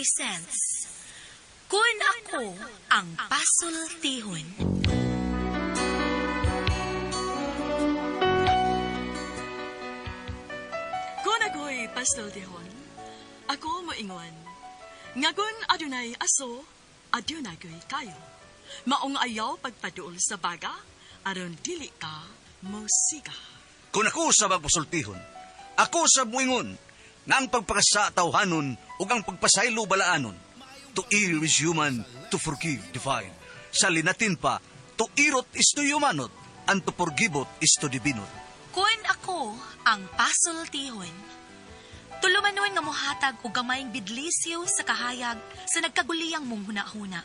presents Kun Ako Ang Pasultihon. Kung ako'y pasultihon, ako moingon. Nga kun adunay aso, adunay ko'y kayo. Maong ayaw pagpaduol sa baga, aron dili ka mosiga. Kung ako sa magpasultihon, ako sa muingon, nga ang pagpakasa tawhanon ug ang pagpasaylo balaanon. To err is human, to forgive divine. Sa linatin pa, to irot is to humanot, and to forgivot is to divinot. Kun ako ang pasultihon. Tulumanon nga mohatag og gamayng bidlisyo sa kahayag sa nagkaguliyang mong hunahuna.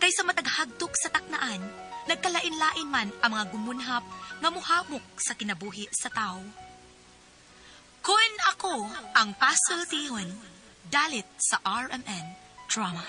Kaysa mataghagtok sa taknaan, nagkalain-lain man ang mga gumunhap nga muhamok sa kinabuhi sa tao. Kun ako ang pasultihon, dalit sa RMN Drama.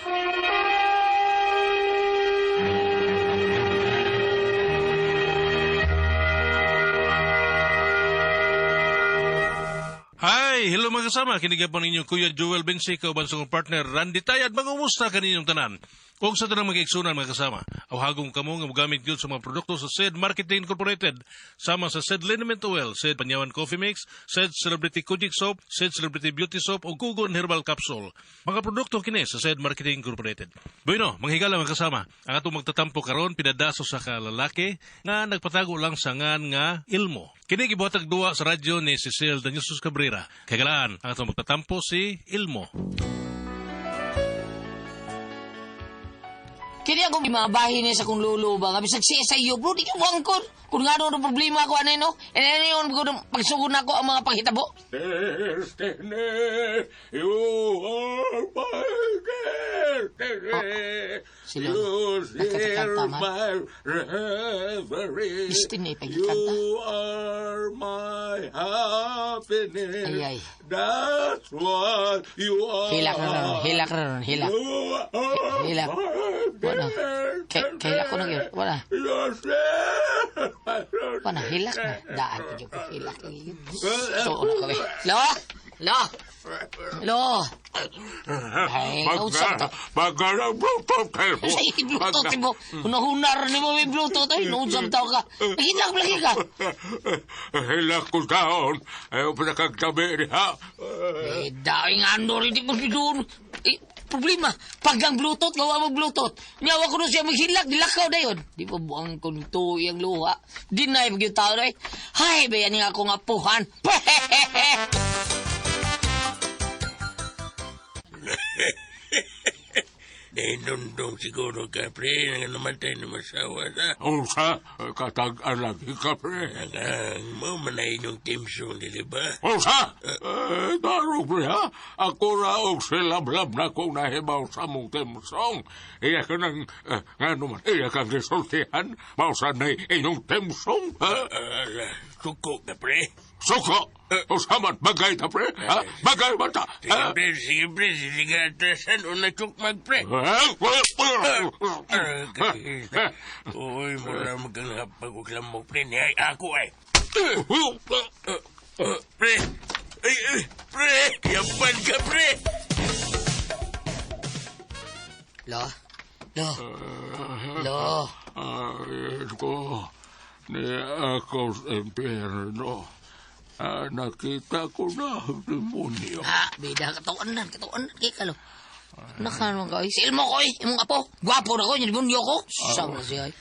Hi! Hello mga kasama. Kiniga po ninyo Kuya Joel Bensica uban sa akong partner Randy Tayad. Mangumusta kaninyong tanan? Kung sa tanang mga igsunan mga kasama, awhagong kamo nga mogamit gyud sa mga produkto sa SED Marketing Incorporated sama sa SED Liniment Oil, SED Panyawan Coffee Mix, SED Celebrity Kojic Soap, SED Celebrity Beauty Soap o Gugon Herbal Capsule. Mga produkto kini sa SED Marketing Incorporated. Bueno, manghigala mga kasama, ang atong magtatampo karon pinadaso sa kalalaki nga nagpatago lang sa ngan nga ilmo. Kini gibuhatag duwa sa radyo ni Cecil Daniusos Cabrera. Kagalaan, ang atong magtatampo si Ilmo. Kini ako mga bahin niya sa kong lolo ba? Nga bisag siya sa iyo, bro, di ka buangkon. Kung nga doon ang problema ko, ano no? E ano yun, kung pagsugod na ako ang mga panghitabo. Destiny, you are my destiny. Sila, You nagkakanta steer man. my reverie. Destiny, pagkikanta. You are my happiness. Ay, ay. That's what you are. Hilak na ron, hilak na ron, hilak. You are Hilak. my Wala. Kahilak ko na yun. Wala. You steer my Wala, hilak na. Daan ko ko, hilak na yun. So, ano ko eh. Lo! Lo! Lo! Ay, nausap to. Magkarang Bluetooth kayo. Sa i-bluetooth mo. Hunahunar ni mo may bluetooth. Ay, nausap tao ka. Hilak lagi ka. Hilak ko taon. Ayaw pa nakagtabi niya. Eh, dahil nga ano rin, di mo doon. Eh, problema, pag ang bluetooth, gawa mo bluetooth. Nyawa ko nun siya maghilak, dilakaw na yun. Di pa buang kung iyang luha. Di na yung tao na eh. Hay, bayan nga ako nga puhan. Nahindundong siguro ka, pre, nga namatay ni masawa na. Usa, katag-an lagi ka, pre. Ang mo manay inyong team song, di ba? Usa! Eh, taro, pre, ha? Ako ra og silablab na kung nahibaw sa mong temsong. Iya ka nang, nga naman, iya kang gisultihan. Mausa na inyong temsong, ha? Ala, suko ka, pre. Suko! Usa man, bagay ta, pre, ha? Bagay man ta, Sige, ha? pre, sige, pre, sige, atrasan o natsukmag, pre. Uy, mura magang hapag og lamok, pre. Niya, ako ay. Pre, ay, ay, pre, yapan ka, pre. Lo, lo, lo. Ay, ko, ni ako sa impyerno. Ah, nakita ko na ang demonyo. Ha, bida, katuan nan, kay kalo. Nakano ka, eh. Si Ilmo ko, eh, imong apo. Gwapo na ko, yung demonyo ko. Sama siya, eh.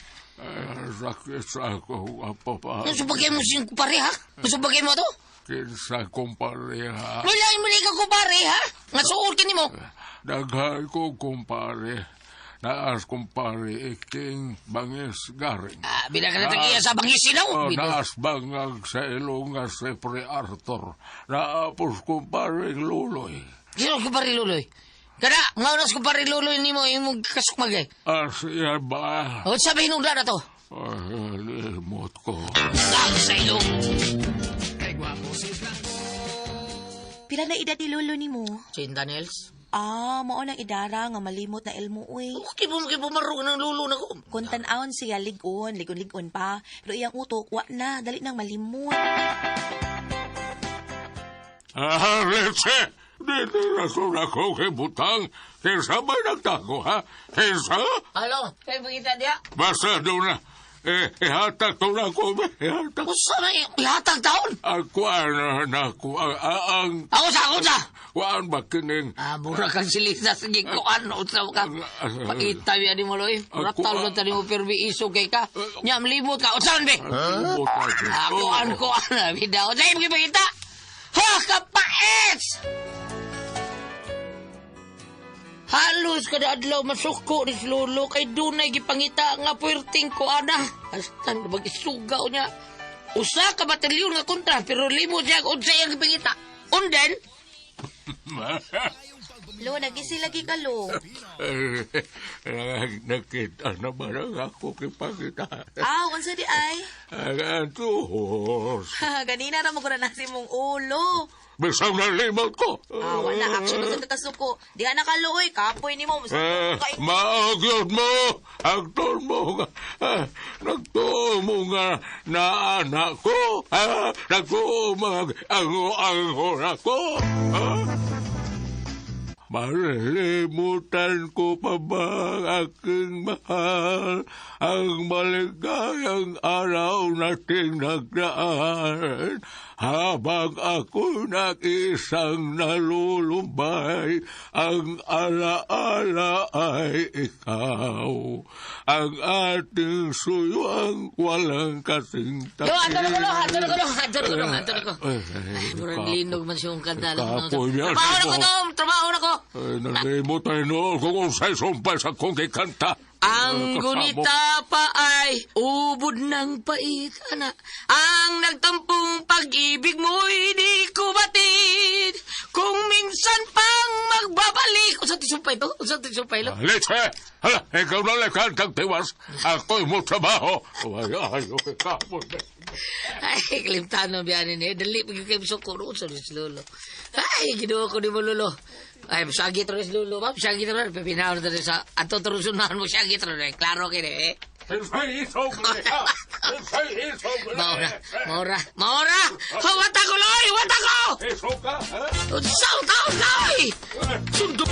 Ay, sakit sa akong apo pa. Nasubagay mo siyang kumpare, ha? Nasubagay mo to? Kinsa kumpareha. Wala mo ka kumpare, ha? Nga suot ka nimo. Daghay ko kumpare. Naas kumpare iking bangis garing. Ah, bida ka na tagiya sa bangisinaw. Oh, Bida. naas bangag sa ilong nga si Pre Arthur. Naapos kumpare luloy. Sino kumpare Luloy? Kada, nga unas kumpare Luloy nimo imong kasukmag eh. Asya ba? O, sabi hinungda na to. Ay, limot ko. Ang sa ilong. Pila na edad ni lolo nimo? Saint Daniels? Ah, mao nang idara nga malimot na ilmo uy. Okay po, makipumarog ng lulo na ko. Kung tan-awon siya ligon, ligon-ligon pa, pero iyang utok wa na, dali nang malimot. Ah, leche! Dili na ko na ko kay butang. Kinsa may nagtago, ha? Kinsa? Halo, kay pangita diya. Basta doon na. Eh, ihatag to na ko, be. Ihatag. Usa na ihatag taon. Ang kuan na ko, ang Ako sa, ako sa. kuan ba kining Ah, mura kang silita sa gikuan. Usa ka. Paita biya ni mo, Loy. Mura taon na tani mo pirmi iso kay ka. Nyam limot ka. Usa be. Ah, kuan, kuan. Bida. Usa yung pangita. Ha, kapait! Halos kada adlaw masuko ni si Lolo kay dunay gipangita nga puwerteng kuana. Hasta mag-isugaw niya. Usa ka batalyon nga kontra pero limo siya unsa iyang gipangita. Unden, Lo, nagisi lagi ka, Lo. Eh, nakita na ba lang ako kipakita? Ah, unsa di ay? Ang tuhos. Ganina ra mo ko na nasi mong ulo. Bisang nalimot ko. Ah, wala. Action na sa kasuko. Di na ka, Lo, oy. Kapoy ni mo. Mas Eh, kain. maagyod mo! Agtol mo nga! Ah, nagtuo mo nga na anak ko! Ah, nagtuo mo nga ango-ango na ko! Ah? Malilimutan ko pa ba ang aking mahal ang maligayang araw nating nagdaan habang ako nag-isang nalulumbay ang alaala ay ikaw ang ating suyuang walang kasing Yo, ato na ko, lo, ato na ko, lo, ato na ko, lo, ato na ko. Ay, Ay, murag linog man siyang kanta. Kapoy niya, Trabaho na ko, siko. Tom! Trabaho na ko! Ay, nalimutan noon kung unsay sumpay sa kong kikanta. Ang Ay, kasamo. gunita pa ay ubod ng pait, ana. Ang nagtampong pag-ibig mo'y di ko batid. Kung minsan pang magbabalik. Unsa ti sumpay to? Unsa ti sumpay lo? Leche! Hala, ikaw na lang kantang tiwas. Ako'y mo trabaho. Ay, ay, ay, kapoy. Ay, kalimtan biyanin ni. Dali, pag kayo suko. Unsa ni si Lolo? Ay, ginuha ko ni mo, Lolo. Ay, sagi to si Lolo. Ma'am, sagi to. Pipinaw na sa ato turusunan mo, sagi to. Klaro kini eh. Unsay isog niya? Unsay isog niya? Maura, maura, maura! Wata ko, Loy! Wata ko! Isog ka, ha? Unsa taon, Loy! Sundo!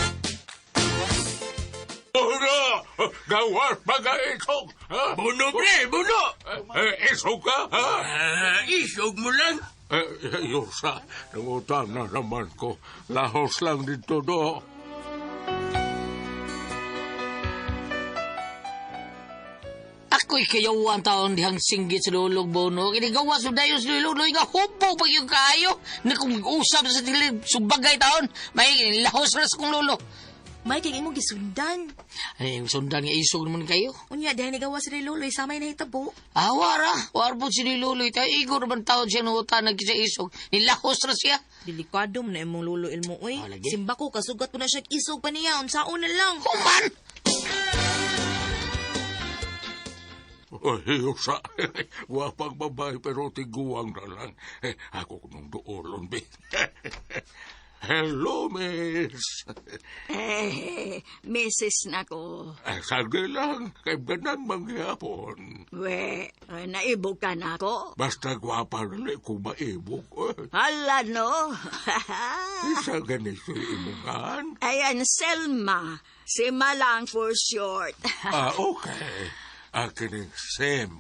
Buno! Gawas mga isog! Ha? Buno, pre, buno! Eh, isog ka, ha? Ah, isog mo lang. Eh, Yusa, nangutang na naman ko. Lahos lang dito do. Ako'y kayawan taon dihang singgit sa lulog bono. Kinigawa sa dayon sa lulog, nga hubo pag yung kaayo. Na kung usap sa tilid, subagay taon, may lahos ras kong lolo. May kay imong gisundan. Ay, sundan nga isog naman kayo. Unya, dahil nigawa si Lolo, samay na hitabo. Ah, wara. War po si Lolo. Ita, igor man taon siya nuhutan nagkisa isog. Nilahos ra siya. Delikado mo na imong lolo ilmo, oy. Ah, lagi. Simba ko, kasugat ko na siya isog pa niya. Unsaon na lang. Human! Ay, Yusa, wapang babae pero tiguang na lang. Eh, ako nung duolon, be. Hello, miss. Eh, misis na ko. Eh, sagdi lang, kay ganan mangyapon. We, eh, naibog ka na ako. Basta gwapa na lang kung maibog. Eh, Hala, no? isa ganito imungan. Ayan, Selma. Sima lang for short. Ah, okay. Akin ang Sim.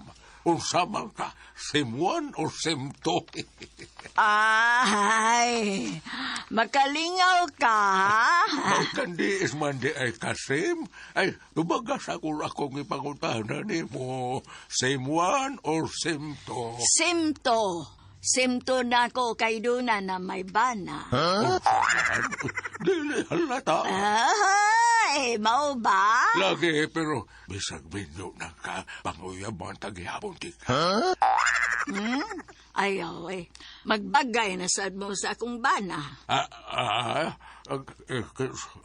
Unsa man ka, Sim 1 o Sim 2? Ay, makalingaw ka, ha? Kandi is man di ay kasim. Ay, tumagas ako akong ipangutana ni mo. Sim 1 or Sim 2? Simto. Simto na ko kay Duna na may bana. Dili halata. Ay, mao ba? Lagi, pero bisag binyo na ka, panguyab mo ang taghihapon ti ka. Ayaw, eh. Magbagay na sad mo sa akong bana. Ah, ah, ah, eh,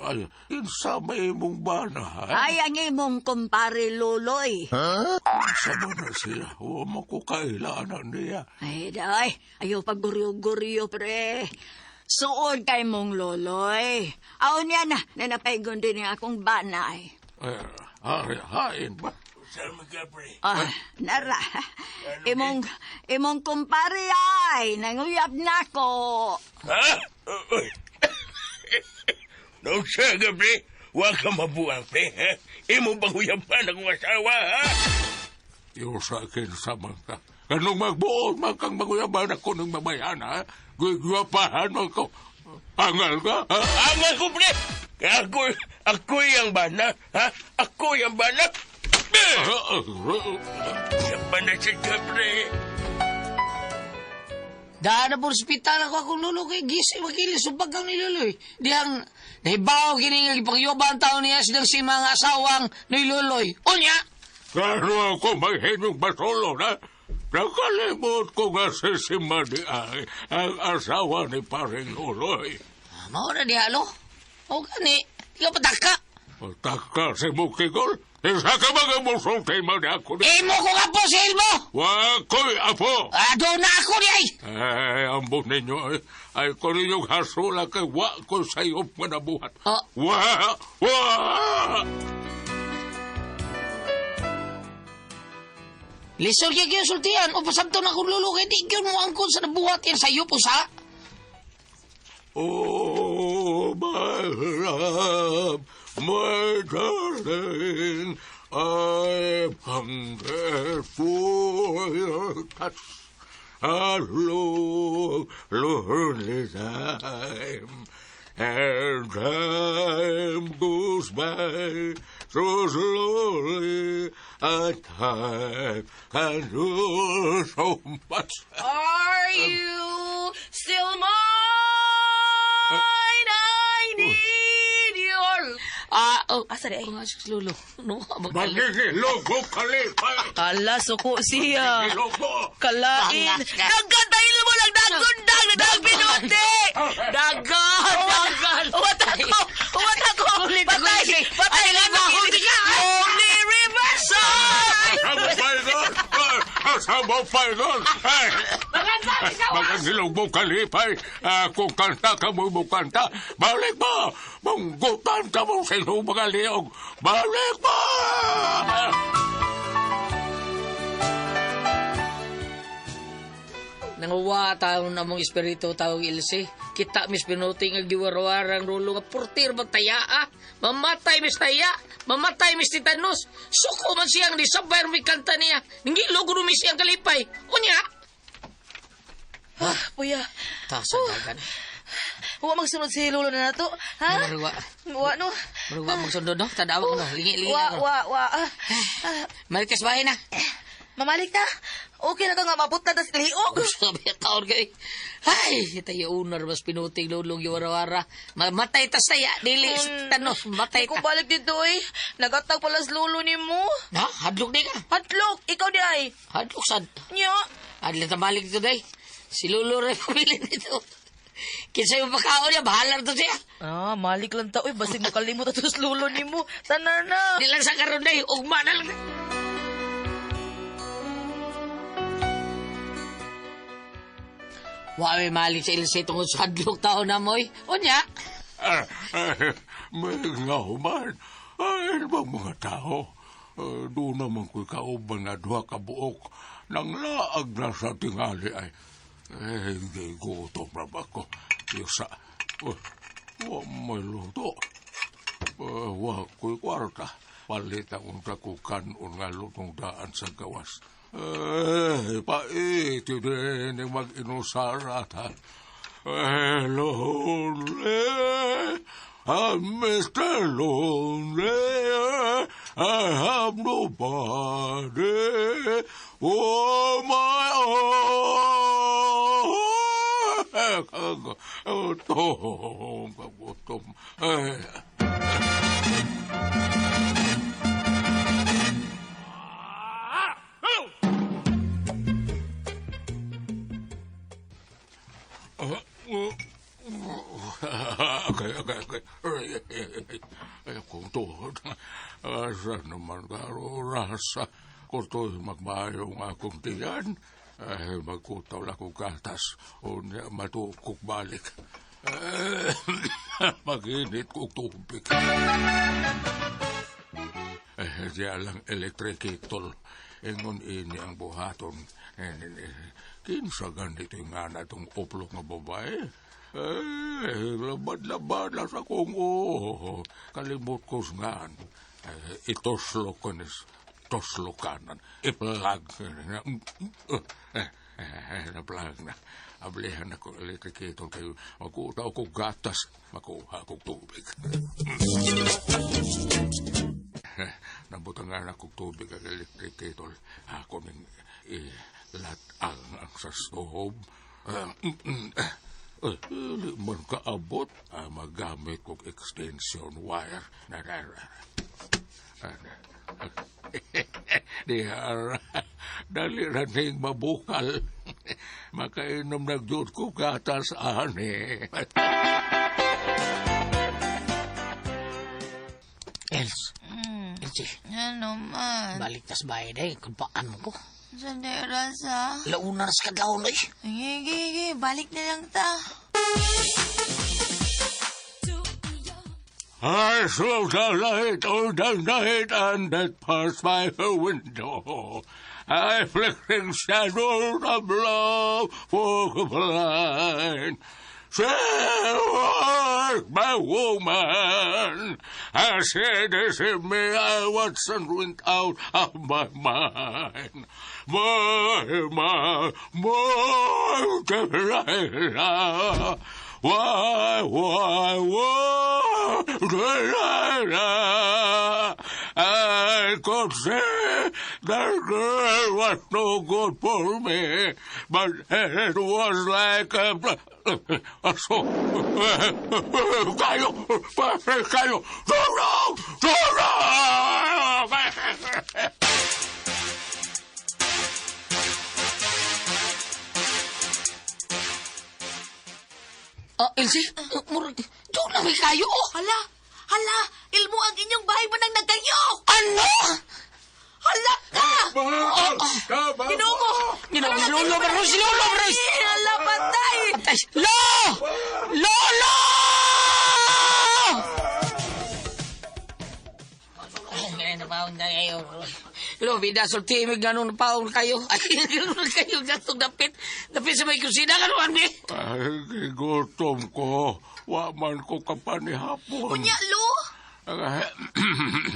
ay, kinsa may imong bana, ha? Ay, ang imong kumpare Loloy. Kinsa man na siya, huwag mo ko kailanan niya. Ay, day. Ayaw pagguryo-guryo, pre. Suod kay mong loloy. Aw niya na, nanapaygon din ang akong bana, ay. Eh, ay, hain ba? Sama ka, pre. Ah, nara. Imong kumpare ay, nanguyab na ko. Ha? Uy. Naunsa ka, pre? Wa ka mabuang, pre, ha? Imo bang huyapan akong asawa, ha? Iyo sa akin sa mga. Anong magbuot man kang maguyaban ako ng babayan, ha? Gugwapahan man ko. Angal ka, ha? Angal ko, pre! Kaya ako'y ang bana, ha? Ako'y ang bana! Huyapan na siya, pre. Daan na po ospital ako akong lulo kay gisi magili subag kang niluloy. Dihang nahibaw kini nga gipagyuba ang taon niya silang si mga asawang niluloy. Unya! Kano ako maghinong basolo, na? Nakalimot ko nga si Simani ay ang asawa ni paring Luloy. Ah, mao na diha lo. O gani, di ka pataka. Taka si Bukigol. Isa ka mga musulti man ako ni... Imo ko nga po si Elmo! Wako'y apo! Ah, doon na ako di ay! Ay, ambot ninyo ay, ay ko ninyong hasula kay wa ko sa iyo manabuhat. Oh. Wa! Wa! Lisod kaya kayo sultian o pasabto na akong lulo kay di gyud mo angkon sa nabuhat yan sa iyo po sa. Oh, my love, my darling, I hunger for your touch. A long, lonely time, and time goes by so slowly. A time can do so much. Are you still mine? I need your... Ah, oh. Asa di ay? Kung asa si lulo. No, magkali. Magigilogo kalipay! Kala, suko siya. Gilogo! Kalain. Bangas ka. Dagan, dahil mo lang. Dagon, dag, dag, pinuti. Dagan, dagan. Uwat ako. Uwat ako. Ulit ako, Patay. Lizzie. Patay. Ay, Ay, di ka. Only reversal. Asa mo paingon? Asa mo paingon? Ay! Magangilog mo kalipay. Kung kanta ka mo mo kanta, balik mo! Manggutan ka mo sa iyong mga liog. Balik mo! Nanguwa taon na mong espiritu tawag Ilse. Kita mis pinuti nga giwarwarang rulo nga portir magtaya ah. Mamatay mis taya. Mamatay mis titanos. Suko man siyang di sabay mi kanta niya. Nangilo ko mi siyang kalipay. Unya! Ah, Puya. Tasa dagan. Huwag magsunod si Lolo na nato. Ha? Maruwa. Wa, no? Maruwa magsundod no? Tadawa ko no. Lingi-lingi Wa, ako. wa, wa. Ah, ah, Marites bahay na. Mamalik ta. Okay na ka nga mabot na tas liog. Sabi ang taon kay. Ay, tayo unar mas pinuting lulong giwarawara. Mamatay tas taya. Dili tanos. Matay Di ko ta. balik dito eh. Nagatag pala sa lolo ni mo. Ha? Hadlok di ka. Hadlok, ikaw di ay. Hadlok sad. Nya. Adla tamalik dito day. Si Lolo rin pamilin dito. Kinsa yung pagkaon niya, bahala na to siya. Ah, malik lang ta. Uy, basig makalimot ato sa lolo ni mo. Tanar na. Di lang sa karon day, ugma na lang. Wa may malik sa ilse tungod sa hadlok taon na moy. Unya, May ngahuman. Ay, bang mga tao? Doon naman ko'y kauban na duha ka buok. Nang laag na sa tingali ay. Eh, hindi gutom na ba ko? Isa. Wa may luto. Wa ko'y kwarta. Palit ang unta ko kanon nga lutong daan sa gawas. Eh, pait yun din mag-inusara ta. Eh, lonely, I'm Mr. Lonely, I have nobody for my own. Gutom, gutom. Eh. Okay, okay, okay. Ay, ay, ay, ay, akong tuhod. Asa naman ka, rasa. Kung to'y magmayong akong tiyan, ay, magkutaw lang akong gatas. O niya, matukok balik. Eh, maginit kong tubig. Eh, diya lang electric kettle. Ingon ini ang buhaton. Eh, kinsa ganito nga na itong uplok nga babae. Eh, labad-labad lang sa kong oh. Kalimot ko ngan. Eh, itoslo ko nis toslokanan. I-plug. Eh, na-plug na. Ablihan ako electric kettle kayo. Makuha ko gatas. Makuha ko tubig. Nabutangan ako tubig ang electric kettle. Ako ning ilat-ang ang sa stove. Di man kaabot. Magamit kong extension wire. Di ara. Dali ra ning mabukal. Makainom na gyud ko gatas ani. Els. Elsie, Ano man? balik tas bahay day. Kung paano ko. Sa deras ha? Launa na sa kadlawon oy. Sige, sige, balik na lang ta. I saw the light on the night and it passed by her window. I flickering shadows of love for the blind. She was my woman. I said this in me, I once and went out of my mind. My, my, my, Delilah. Why, Delilah? I could say that girl was no good for me, but it was like a... So, kayo, kayo, tulong, tulong! Ah, Elsie, murag, doon na may kayo. Oh. Hala, hala, ilmo ang inyong bahay mo nang nagkayo! Ano? Hala ka! Ginoo ko! Ginoo, si Lolo, bro, si Lolo, bro. Hala, patay! Patay. Lo! Lolo! Ay, napaon na kayo. Lo, bida, sulti, may ganun napaon kayo. Ay, ganun kayo, gatong dapit. Dapit sa may kusina, ganun, mi. Ay, gutom ko. Wa man ko kapanihapon. Unya, lo!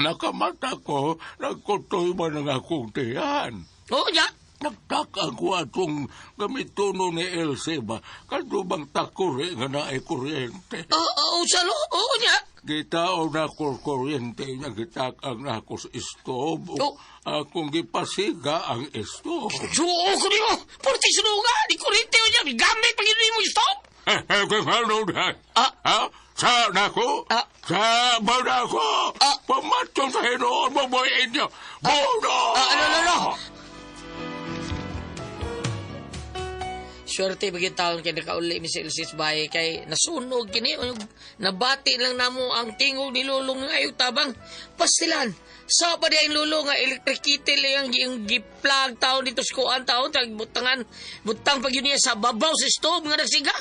Nakamata ko, nagkutoy man ang akong tiyan. Oo, niya. Nagtaka ko atong gamitono ni Elsie ba, kadto bang takuri nga naay kuryente. Oo, oo, sa lo, oo, niya. Gitao na ko kuryente niya, gitakang na ako sa stove. Oh. Akong gipasiga ang stove. Suo ko niyo. Purti sunuga, di kuryente niya. Gamit pag hindi mo stop. Ano na? Ah. Ha? Sa nako? Ah. Sa ba nako? Ah. Pamatong sa hinuon mo mo inyo. Bono! Ah, ano, ano, ano? Swerte ba taon kay nakauli mi sa Elsie sa bahay kay nasunog kini nabati lang namo ang tingog ni Lolo nga ayaw tabang pastilan sa pa di ang Lolo nga electric kettle ang yung gi-plug taon dito sa kuan taon tag butangan butang pag yun niya sa babaw sa stove nga nagsiga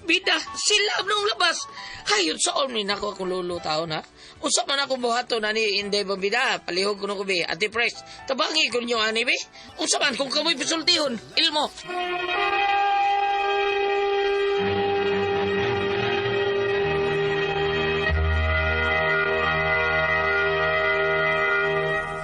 bida sila nung labas hayod sa ni nako akong Lolo taon ha usa man ako buhaton ani inday ba bida palihog kuno ko bi Ate Pres tabangi ko ninyo ani bi unsa man kung kamoy pisultihon ilmo.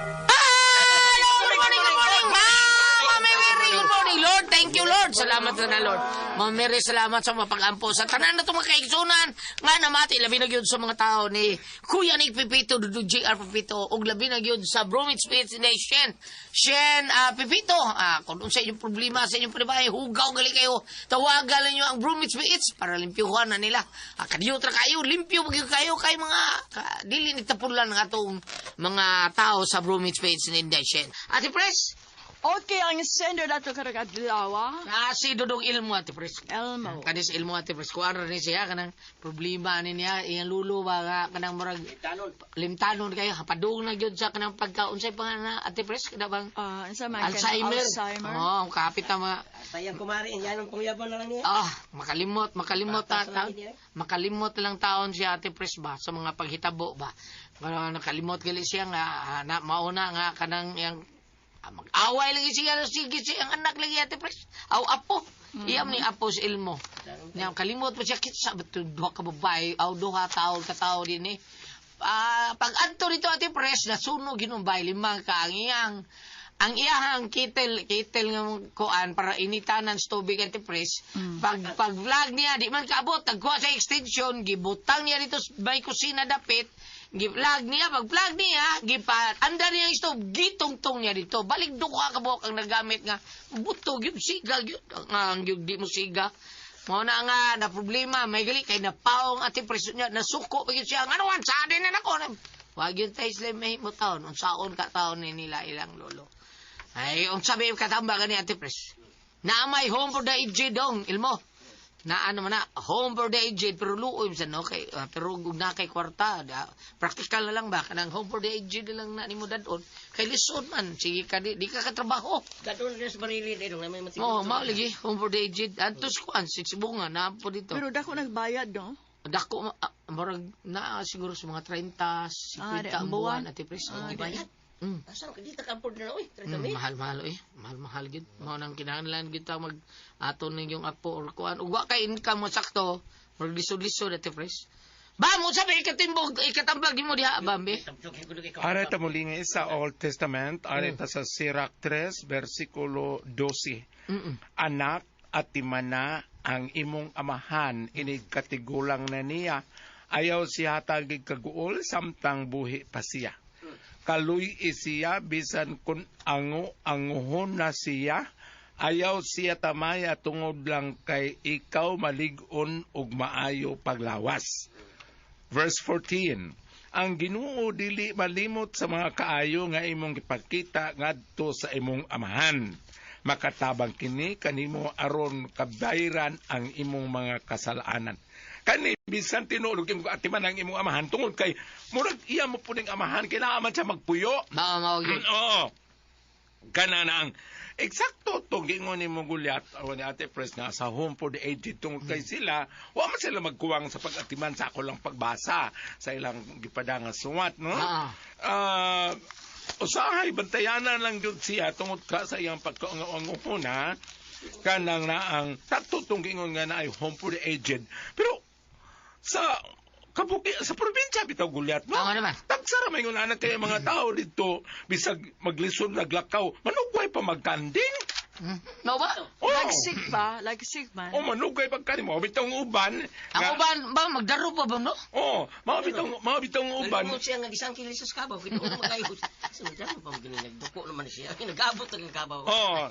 Hello, good morning, good morning, Mama Mary, good morning, Lord. Thank you, Lord. Salamat na, Lord. Mama Mary, salamat sa mapag-ampo. Sa tanan na itong mga kaigsunan, nga namati, labi na gyud sa mga tao ni Kuya Nick Pipito, Dudu JR Pipito, ug labi na gyud sa Bromwich Spirits Nation. Shen Pipito, kung unsa inyong problema sa inyong panibahay, hugaw gali kayo. Tawagan ninyo ang Bromwich Spirits para limpyuhan na nila. Kadiyot ra kayo, limpyo gyud kayo kay mga dili ni tapulan ang atong mga tao sa Bromwich Spirits Nation. Ate Pres, Okay, ang sender dato karong adlaw. Si Dudong Ilmo, Ate Pres. Elmo. Kanis Ilmo, Ate Pres. Kuan ra ni siya kanang problema ni niya iyang lulo ba nga kanang murag limtanon kayo hapadung na gyud sa kanang pagkaunsay pa nga na Ate Pres kada bang Unsa man kanang Alzheimer. Alzheimer. Oo, kapit na mga Sayang kumari, yan ang pangyaban na lang niya. Makalimot, makalimot ta, Patas lang niya. makalimot lang taon si Ate Pres ba sa mga paghitabo ba. Pero nakalimot gali siya nga na mauna nga kanang yang mag-away lagi siya sige siya ang anak lagi Ate Pres. Aw apo. Iyam ni Apo si Ilmo. Nya kalimot pa siya kitsa ba to duha ka babae aw duha tawo ka tawo din eh. Pag adto dito Ate Pres nasunog ginumbay lima ka ang iyang iyahang kitel kitel nga kuan para initanan sa tubig Ate Pres. Pag vlog niya di man kaabot, nagkuha sa extension, gibutang niya dito sa may kusina dapit. Gi-vlog niya, pag vlog niya, gipa anda niya ang stove, gitungtong niya dito. Balik duha ka buok ang nagamit nga buto gyud siga gyud ang gyud di mo siga. Mao na nga na problema, may gali kay napaong Ate Pres niya, nasuko pa gyud siya. Ano wan sa din na nako. Wa gyud tay sila mahimo taon, unsaon ka taon ni nila ilang lolo. Ay, unsa ba katamba gani Ate Pres? Na may home for the aged dong, Ilmo. Na ano man na, home for the aged, pero luoy sa no kay pero ug na kay kwarta, da, practical na lang ba kanang home for the aged na lang na nimo dadon kay lisod man sige ka di ka katrabaho. Gadon na sa barili dito na may matigil. Oh, mao lagi home for the aged antos kuan si Sibunga na po dito. Pero dako nagbayad, no? Dako murag naa siguro sa mga 30, 50 Ah, di, ang ang buwan. buwan Ate Pres. Ah, di. Bayad. Asa ka dito ka afford na oy, 30 mil. Mahal mahal eh. Mahal mahal gyud. Mao nang kinahanglan gyud ta mag ato ning apo or kuan. Ug wa kay income mo sakto, murag lisod-lisod Ate Pres. Ba mo sabi ikatimbog ikatambag nimo diha bambi. Ara ta muli nga sa Old Testament, ara ta sa Sirach 3, versikulo 12. Anak at timana ang imong amahan, inig katigulang na niya, ayaw siya hatagig kaguol, samtang buhi pa siya. Kaluy siya, bisan kun ango, anguhon na siya, ayaw siya tamaya tungod lang kay ikaw malig-on ug maayo paglawas. Verse 14, ang Ginoo dili malimot sa mga kaayo nga imong gipakita ngadto sa imong amahan. Makatabang kini kanimo aron kabayran ang imong mga kasalanan. Kani bisan tinuod imong atiman ang imong amahan tungod kay murag iya mo puning amahan kinaaman siya magpuyo. Mao gyud. Oo. Kana na ang eksakto tong giingon nimo Gulyat awan ni Ate Pres nga sa home for the aged tungod kay sila wa man sila magkuwang sa pag-atiman sa ako lang pagbasa sa ilang gipadanga suwat, no? Usahay bantayanan lang gyud siya tungod ka sa iyang pagkaungo-unguna kanang na ang sakto tong giingon nga na ay home for the aged, pero sa kabuki sa probinsya bitaw Gulyat, no? Tama naman. Tagsara may anak kay mga tao dito bisag maglisod naglakaw manugway pa magkanding. Mao ba? Oh. Lagsik pa, lagsik man. Oh, manugway pagkanding mao bitong uban. Ang uban ba magdaro pa ba no? Oh, mao bitong uban. Alam mo siya nga gisangkil sa kabaw, kito ko magayo. Sa mga pa mo nagduko naman siya. Nag-abot ang kabaw. Oh,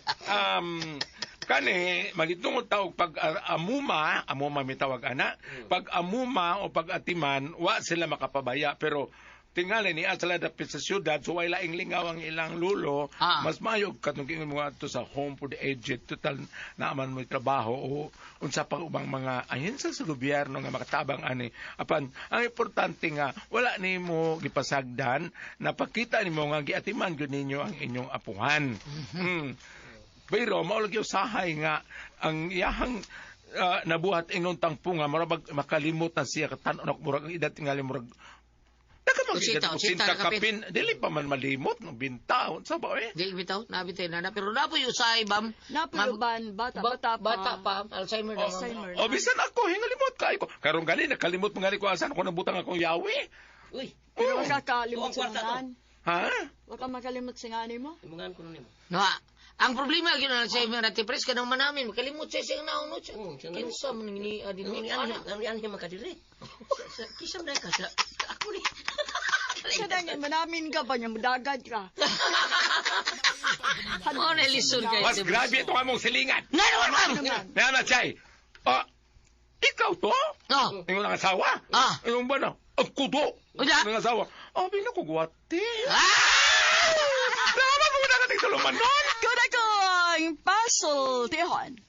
kani magitungod ta og pag amuma, amuma mi tawag ana, pag amuma o pag atiman, wa sila makapabaya pero tingali ni sila dapit sa syudad so way laing lingaw ang ilang lulo, mas maayo katong giingon mo adto sa home for the aged, total naaman mo trabaho o unsa pa ubang mga ahensya sa gobyerno nga makatabang ani. Apan ang importante nga wala nimo gipasagdan, napakita nimo nga giatiman gyud ninyo ang inyong apuhan. Pero mao lagi usahay nga ang iyahang nabuhat ingon tangpo nga murag makalimot na siya katan-on ako murag ang edad tingali murag Usita, Usita, usita, kapin, dili pa man malimot no binta unsa ba eh? Di bitaw, nabitay na na pero napoy usay bam. Napoy uban, bata, bata pa. Bata pa, Alzheimer na. Alzheimer. O bisan ako hingalimot kay ko. Karon gani nakalimot man gani ko asan ko nabutang akong yawi. Uy. Pero wag ka kalimot sa ngan. Ha? Wag ka makalimot sa ngani mo. Imungan ko nimo. No, ang problema gyud na Alzheimer Ate Pres kanang manamin makalimot siya siyang naon no. Kinsa man ni adin Ano ano ano makadiri. Kisa man ka sa ako ni. Sa dangin, manamin ka ba niya, mudagad ka. Mao na lisod kay Mas grabe ito among silingan. Nga naman, ma'am. Nga na, Chay. Ah, ikaw to? Oh. Ingon ang asawa? Ah. Ingon ba na? Ang kudo. Unya? Ang asawa. Ah, bina ko guwate. Ah! Tama ko na kating tuluman nun. Kuda kong pasultihon.